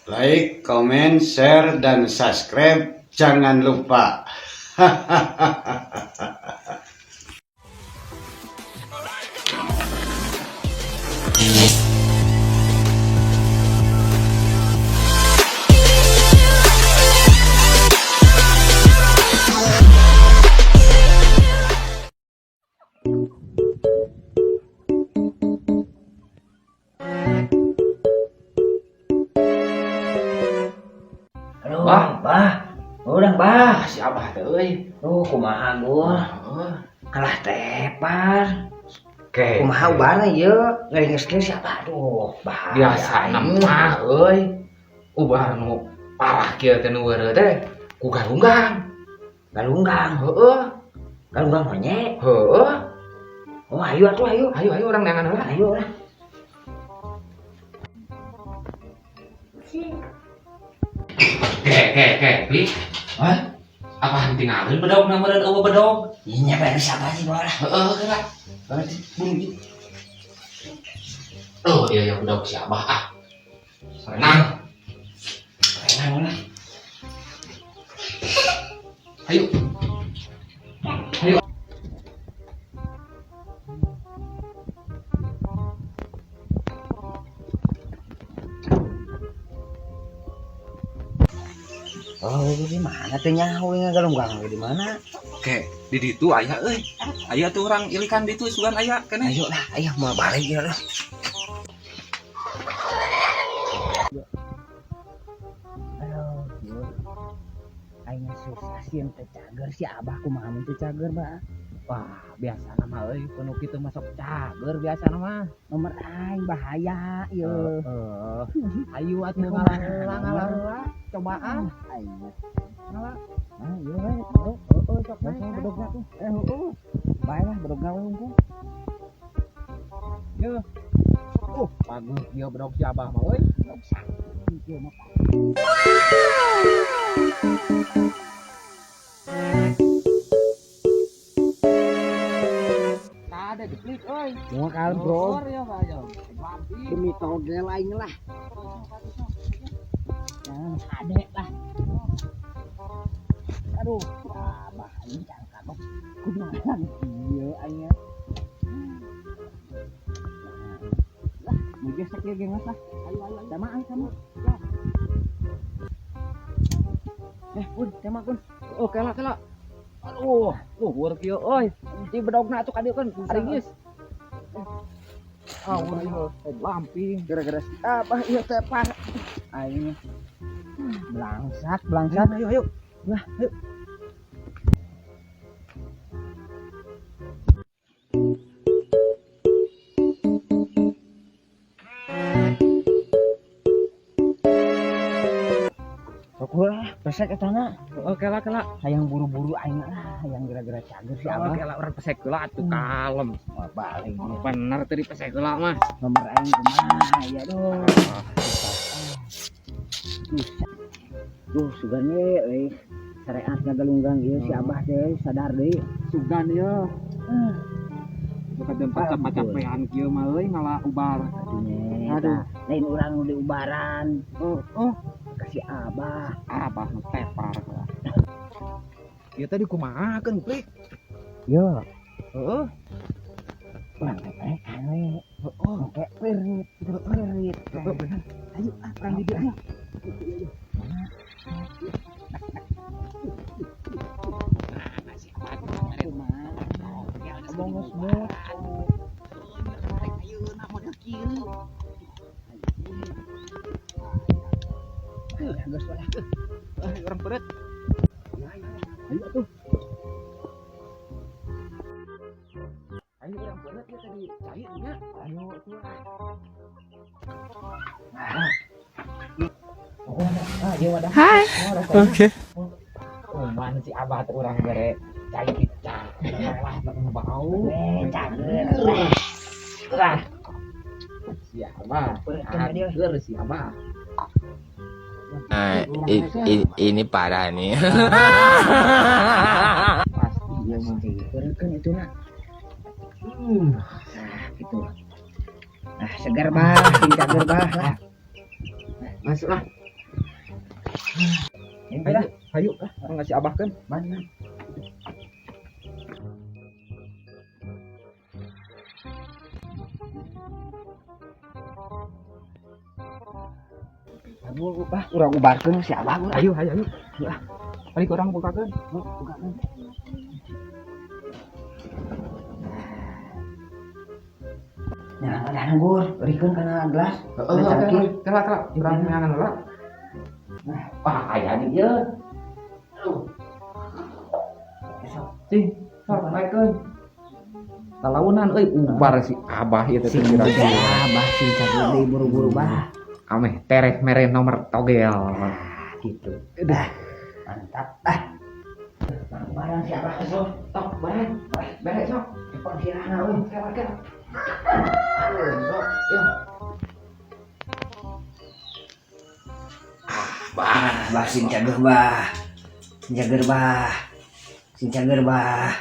Like, comment, share, dan subscribe. Jangan lupa. Aduh, Bah. Bah. Udah, Bah. Ah, si Abah teh euy. Oh, kumaha gua? Heeh. Kalah tepar. Oke. Kumaha ubarna ieu? Ngeringeskeun si Abah. Aduh, bahaya. Biasa mah euy. Ubar nu parah kieu teh nu weureu teh ku galunggang. Galunggang. Heeh. Galunggang monyet. Heeh. Oh, ayo atuh, ayo. Ayo ayo urang neangan heula. Ayo lah. Ke ke ke, Pi. Hah? Apaan tinggalin bedog na meureun eueuh bedog. Iya, baru siapa sih bawa lah. Heeh, geura. Oh, iya ya bedog si Abah ah. Renang. Renang lah. Ayo. Ayo. Oh, itu di mana tuh nyaho yang galunggang di mana? Oke, di ditu aya euy. Aya tuh urang ilikan ditu sugan aya keneh. Ayo lah, ayo mau balik ya lah. Aduh, ieu. Aing susah sih yang teu cager si Abah kumaha mun teu cager, Bah. Wah, biasa nama euy, penuh kitu masuk cager biasa nama. Nomor aing bahaya ieu. Heeh. Ayo atuh Kumaha, ngalah heula ngalah heula. Cobaan. Aing mah. Ngalah. Ah, ieu we. Heeh, sok Heeh, naik. bedogna tuh. Eh, heeh. Bae lah bedogna we unggul. Yeuh. Bagus ieu bedog si Abah mah euy. Bedog sakti ieu mah. Kade jeplik euy. Mau kalem, Bro. Ya, Pak, ya. Demi togel aing lah. Jangan adek lah. Aduh, Abah aing can kagok. Kumaha ieu aing. Lah, muja sakieu ge geus lah. Ayo ayo ayo. Sama aing sama. Eh, Kun, tema Kun. Oh, kela kela. Aduh, luhur kieu euy. Di bedogna atuh ka dieu kan aringis. Ah, ieu lamping. Gara-gara si Abah ieu tepar. Aing belangsak, belangsak. Ayo ayo. Lah, ayo. Sok lah, pesek eta na. Oh, kela kela. Hayang buru-buru aing lah, hayang gara-gara cager si Oh, Abah. kela urang pesek heula atuh kalem. Wah, balik Oh, bener tadi pesek heula mah. nomor aing kumaha ya duh. Susah. Duh, sugan we euy. Sareat ngagalunggang ieu si Abah teh sadar deui. Sugan ieu. Bukan tempat capek-capean kieu mah euy ngalah ubar. Aduh, nya, Aduh. tah. Lain urang nu diubaran, Oh, oh, kasih Abah. Abah nu tepar. Ieu tadi kumaha keun plik? Yo, Heeh. urang teh kan we. Heeh. Engke pirit, pirit. Heeh, bener. Ayo ah, urang di dieu. Nah, si Abah teh kemarin. Ngomong geus mood. Ayeuna model kieu. Geus lah. Ah, urang peureut. Ayo atuh. Ayo urang peureut ieu tadi cai nya. Ayo atuh. Oh, ah, ieu wadah. Hai. Oke. Oh, mana si Abah teh urang bere cai picak. Lah bau. Eh, cager. Lah. Si Abah. Ager si Abah. Nah, ini parah nih. Pasti ieu mah. Pasti kan itu nak. Nah, gitu. Nah, segar bah, sing cager bah lah. Masuk lah. Ini lah. Hayu ah, ngasih abah kan. Mana? Aduh, bah, urang ubarkeun si abah urang. Ayo, ayo, ayo. Ah. Balik urang bukakeun. Bukakeun. Nah, ada nggur, rikeun kana gelas. Heeh, kela kela, urang neangan heula. Wah, aya di ieu. Aduh. Besok. Cing, sok naikeun. Talaunan euy ubar si abah ieu teh Sing kira-kira. abah sing cager deui buru-buru bah. Ameh tereh mere nomor togel. Nah, gitu. Udah. Mantap. Ah. Barang si abah sok. Tok, bareng. Berek sok. Cepet sirahna euy. Kela kela. Aduh, sok. Yo. Bah, bah sing cager bah. Sing cager bah. Sing cager bah.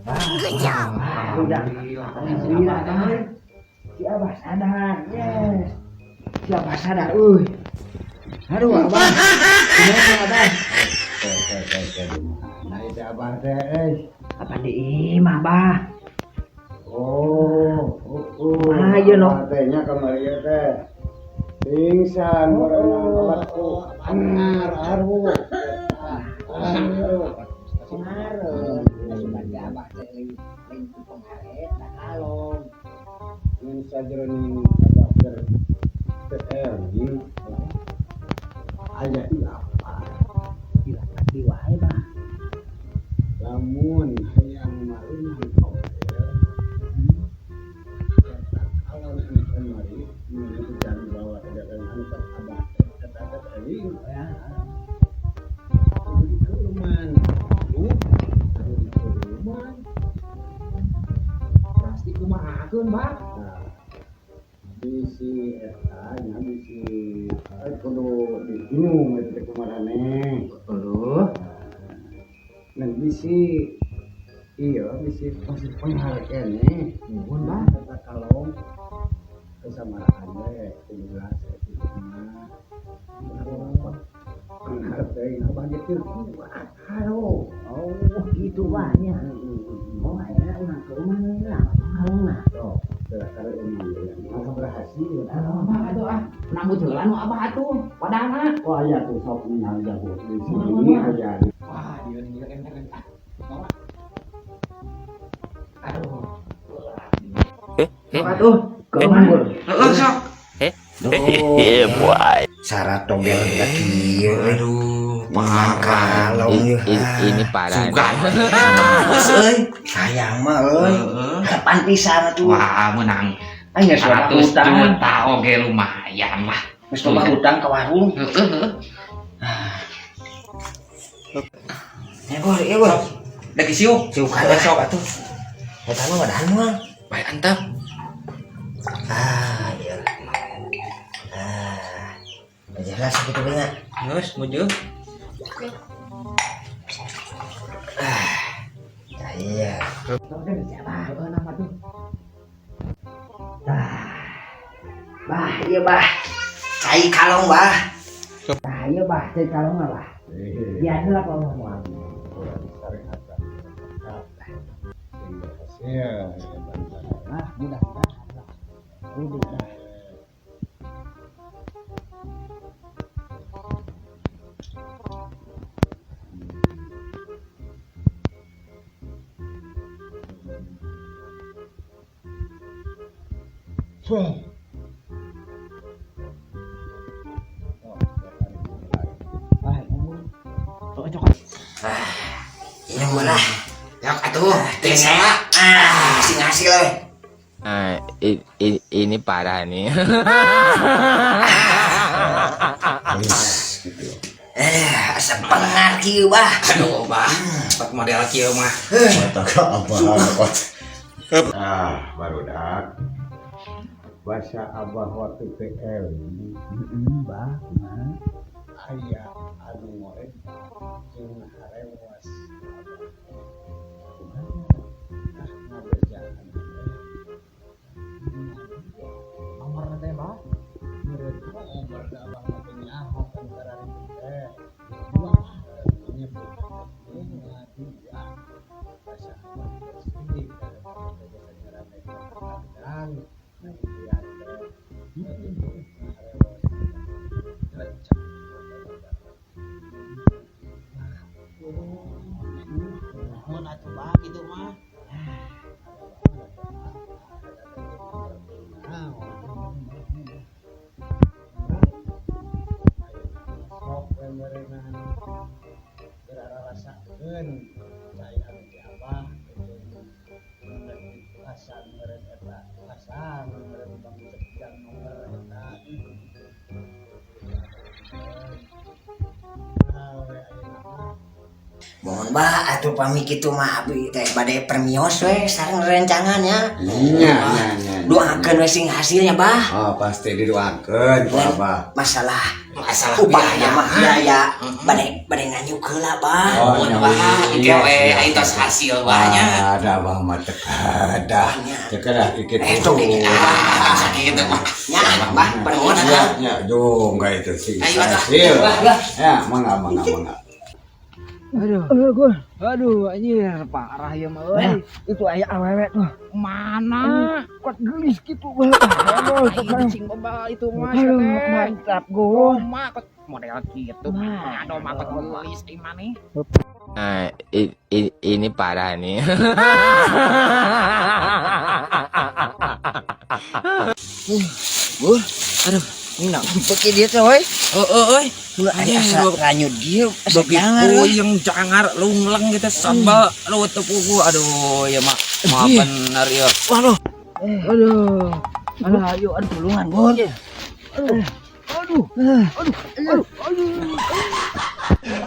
Bah, ah, udah. Alhamdulillah, euy. Si abah sadar. Yes. Si abah sadar euy. Aduh, abah. Kumaha abah? Nah, itu abah teh euy. Apa di imah, bah? Oh, oh, oh. Ah, iya, no. Abah teh nya kamari teh. Pingsan berenang obat ku pengar aruh. Aruh. Pengaruh. Asupan si abah teh lain ku pengaret tak kalong. Ngan sajroning abah teh teh aya ilapa. Ilapat di wae, bah. Lamun hayang mareunang togel. Eta kalon anu kamari nu jangan bawa dagang anu abah teh eta teh eling. Ya. Kudu dikeuman. Lu kudu dikeuman. Pasti kumahakeun, Bah. Nah, bisi eta nya bisi kudu diinum eta teh kumaraneh. Aduh. Ngan bisi iya bisi masih penghar keneh. Nuhun, Bah. Eta kalong kesamaraan we kudu gelas eta mah. Penghar teh abah ge teu kuat. Aduh. Oh, gitu bah nya. Oh, ayeuna urang ke rumah lah, kalongna. Sok, teu kareuman deui. Masa berhasil. Abah atuh ah, nambut heula nu abah atuh, padana. Wah, aya tuh sok ningali jago di sini aja. Wah, dia nih enter. Ah, bawa. Aduh. Sok atuh, ke rumah. Heeh, sok. Yeah, boy. Syarat togel da kieu euy. Aduh, Kalong ieu. Ini parah Suka. nih. Geus euy. Sayang mah euy. Heeh. Kapan pisan atuh? Wah, menang Aing geus loba 100 hutang. juta oge lumayan lah. Geus loba hutang ka warung. Heeh. Ya gor, ieu gor. Lagi siuk. Siuk kada sok atuh. Eta mah wadahan moal. Baik antap. Ah, iya. Ah. Jelas gitu nya. Geus, muju. Ah, iya. Heeh, nama tuh. Bah, iya bah. Cai kalong bah. Bah, iya bah, cai kalong mah bah. Biasa lah kalau mau. Sing berhasil. Ah, mudah-mudahan lah. Udah. Bah, ngomong. Oh, cokot. Ini mah lah. Ya atuh, teh saya. Ah, sing hasil euy. Nah, ini parah nih. Eh, asa pengar kieu bah. Aduh, Bah. Pak model kieu mah. Ah, barudak. Bahasa abah waktu TL ini Heeh, bah, kumaha? aya anu ngorek jeung harewas abah. Kumaha? Ah, ngabejaan teh. Nomor teh, Bah. Meureun obat Da abah mah teu nyaho kan kararitu teh. Dua nyebut dua dua. Asa mah pasti kararitu teh biasa nyaramekeun kadang. Nah, ieu teh harewos rencang. Nuhun atuh, Bah, kitu mah. Sok we meureunana geura rarasakeun cai anu ti abah jeung pasang meureun eta pasang meureun bang jang nomor eta. Nah, we ayeuna mah. Mohon, Bah, atuh pami kitu mah abdi teh bade permios we sareng rencangannya. Nya nya nya. Doakeun we sing hasilnya, Bah. Oh, pasti didoakeun ku abah. Masalah Masalah upahnya biaya. Mah biaya bade bade nganyuk heula, Bah. Oh, Nuhun, nya, Bah, iya, engke we iya. aing tos hasil, Bah, nya. Ada abah mah teu kedah. Teu kedah kitu. Eh, tong kitu. Ah, sakitu mah. Nya, Bah, permios. Ya, ya, jung itu sih. Ayo, atuh. Hasil. Ya, mangga mangga mangga. Aduh, aduh, gua, aduh, anjir, parah ya mah, euy. Itu aya awewe tuh. Mana? Kuat gelis gitu, gua. Aduh, Aing sing bebal itu mah aduh, teh. Mantap, gua. Doma kot model kitu. Nah. Doma kot gelis euy maneh. Nah, ini parah nih. Buh, aduh, ini nak peki dia teh, woi. Heeh euy. Ulah aya asa Aduh. ranyut dieu, asa Bagi jangar. Euy. puyeng jangar lungleng gitu sambal lu teu pugu, aduh ya mah mah bener ya. Waduh, Aduh, aduh, ayo, aduh, tulungan, Bun. Aduh, aduh, aduh, aduh.